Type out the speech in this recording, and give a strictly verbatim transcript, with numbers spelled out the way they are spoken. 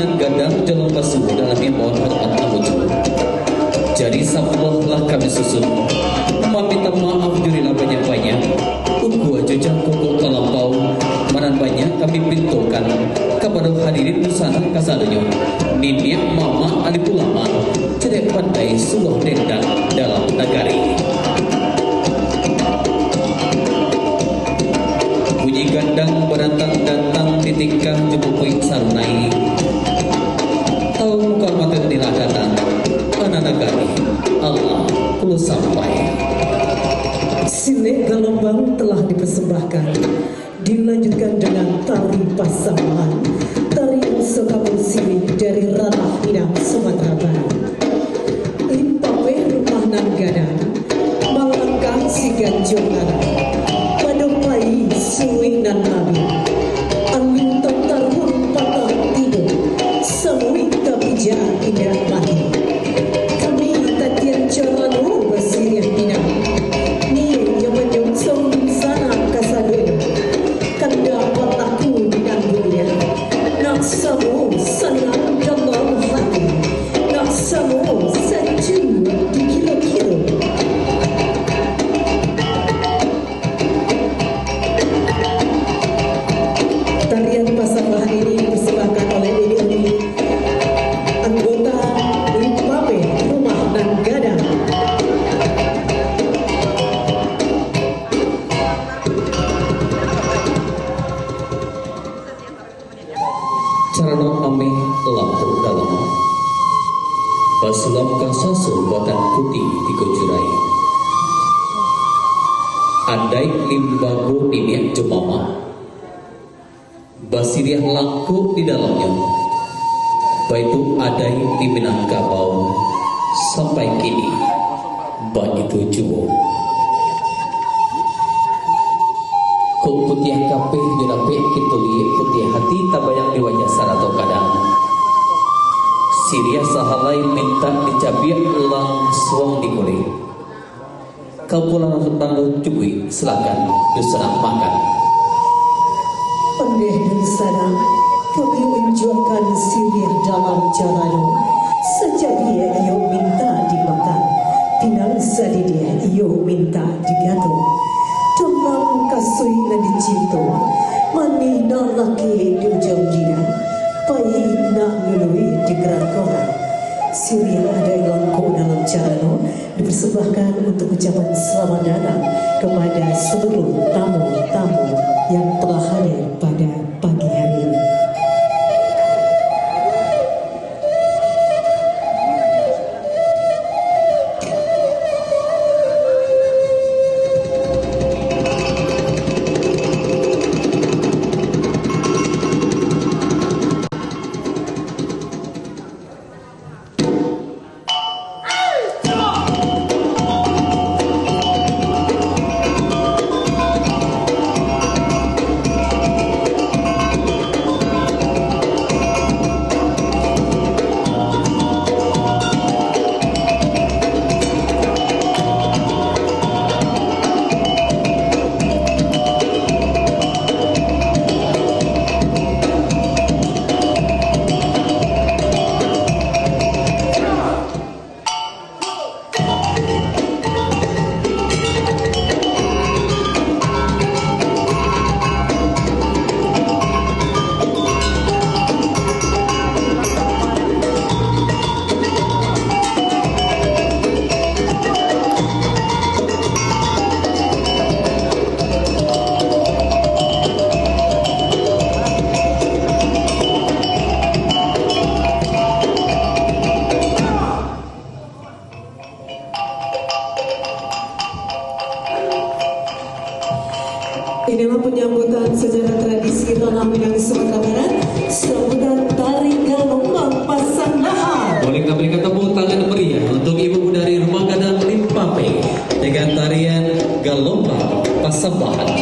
Gadang jalan basuo dalam imbauan hormat nan lucu. Jadi sabuah lah kami susun. Maminta maaf jurilah banyak-banyak. Ukua jo jangkau kok talampau. Manan banyak kami pintokan kapado hadirin dunsanak kasadonyo. Niniak mamak alim ulama, cadiak pandai suluah dendang dalam nagari. Bunyi gandang barantang-dantang di tingkah jo bubuik sarunai. Tau muka mata inilah datang, anak nagari, alah pulo sampai. Silek galombang telah dipersembahkan, dilanjutkan dengan tari pasambahan, tarian sokapung silek dari Ranah Minang, Sumatera Barat. Limpapeh rumah nan gadang, malangkah siganjo arah, pado pai suik nan labiah, alun tataruang patah tibo, samuik tapijak indak mati. Kami tatian carano basiriah pinang, niyo manyongsong sanak kasadonyo. Kandak balaku di nan dunia, nak samo sanang dalam hati, nak samo sajuak di kiro-kiro. Tarian pasambahan ini dipersembahkan oleh uni-uni anggota Limpapeh Rumah Nan Gadang. Carano ameh lampu dalam, basulam ka saso batang putiah di kucurai. Adaik limbago niniak jo mamak, basiriah langkok di dalamnyo, baitu adaik di Minangkabau sampai kini. Baitu juo. Kok putiah kapeh di lapek kito liyek, putiah hati tabayang di wajah sarato kadang. Siriah sahalai mintak dicabiak langsuang dikulik. Kau pulang tanggo cukuik, silakan dunsanak makan. Ondeh dunsanak, kami unjuakkan siriah dalam carano. Sajadiah iyo mintak dimakan, pinang sadidih iyo mintak digatok. Dalam kasuik nan dicinto, manih nan lakek di ujuang lidah, pahik nan luluih di kerangkong. Siriah adaik langkok dalam carano, dipersembahkan untuk ucapan selamat datang kepada seluruh tamu-tamu yang telah hadir pada pagi hari ini. Inilah penyambutan secara tradisi Ranah Minang Sumatera Barat, sambutan tari galombang pasambahan. Boleh kita berikan tepuk tangan meriah untuk Ibu dari Rumah Gadang Limpapeh dengan tarian galombang pasambahan.